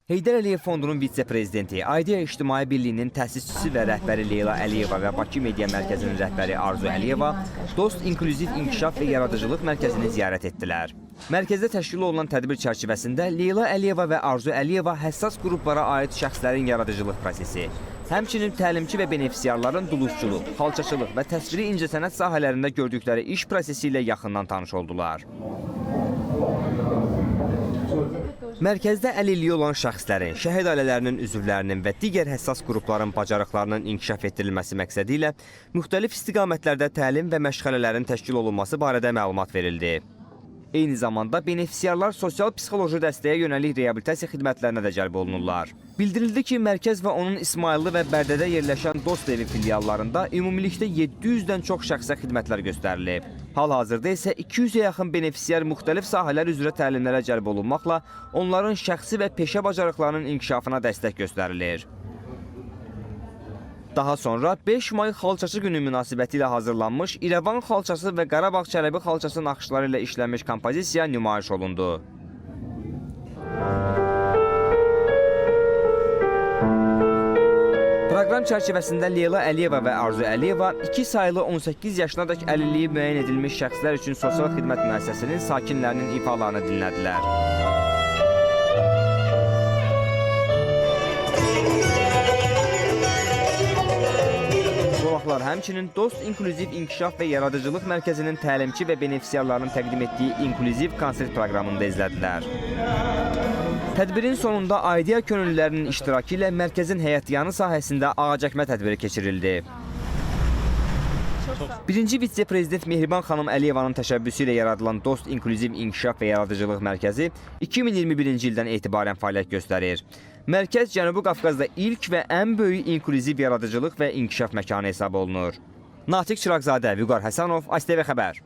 Heydər Əliyev Fondunun vitse-prezidenti, IDEA İctimai Birliyinin təsisçisi və rəhbəri Leyla Əliyeva və Bakı Media Mərkəzinin rəhbəri Arzu Əliyeva Dost İnklüziv İnkişaf və Yaradıcılıq Mərkəzini ziyarət etdilər. Mərkəzdə təşkil olunan tədbir çərçivəsində Leyla Əliyeva və Arzu Əliyeva həssas qruplara aid şəxslərin yaradıcılıq prosesi, həmçinin təlimçi və benefisiarların dulusçuluq, xalçaçılıq və təsviri incəsənət sahələrində gördükləri iş prosesi ilə yaxından tanış oldular. Mərkəzdə əlilliyi olan şəxslərin, şəhid ailələrinin üzvlərinin və digər həssas qrupların bacarıqlarının inkişaf etdirilməsi məqsədi ilə müxtəlif istiqamətlərdə təlim və məşğələlərin təşkil olunması barədə məlumat verildi. Eyni zamanda benefisiarlar sosial-psixoloji dəstəyə yönəlik reabilitasiya xidmətlərinə də cəlb olunurlar. Bildirildi ki, mərkəz və onun İsmayıllı və Bərdədə yerləşən Dost evi filiallarında ümumilikdə 700-dən çox şəxsə xidmətlər göstərilib. Hal-hazırda isə 200-ə yaxın benefisiar müxtəlif sahələr üzrə təlimlərə cəlb olunmaqla onların şəxsi və peşə bacarıqlarının inkişafına dəstək göstərilir. Daha sonra 5 may xalçaçı günü münasibətilə hazırlanmış İrəvan xalçası və Qarabağ Çələbi xalçası naxışları ilə işlənmiş kompozisiya nümayiş olundu. Proqram çərçivəsində Leyla Əliyeva və Arzu Əliyeva 2 saylı 18 yaşınadək əlilliyi müəyyən edilmiş şəxslər üçün sosial xidmət müəssisəsinin sakinlərinin ifalarını dinlədilər. Qonaqlar həmçinin Dost İnklüziv İnkişaf və Yaradıcılıq Mərkəzinin təlimçi və benefisiarlarının təqdim etdiyi inklüziv konsert proqramını da izlədilər. Tədbirin sonunda IDEA könüllülərinin iştirakı ilə mərkəzin həyətyanı sahəsində ağac əkmə tədbiri keçirildi. Birinci vitse-prezident Mehriban xanım Əliyevanın təşəbbüsü ilə yaradılan Dost İnklüziv İnkişaf və Yaradıcılıq Mərkəzi 2021-ci ildən etibarən fəaliyyət göstərir. Mərkəz Cənubi Qafqazda ilk və ən böyük inklüziv yaradıcılıq və inkişaf məkanı hesab olunur. Natiq Çıraqzadə, Vüqar Həsənov, ASTV xəbər.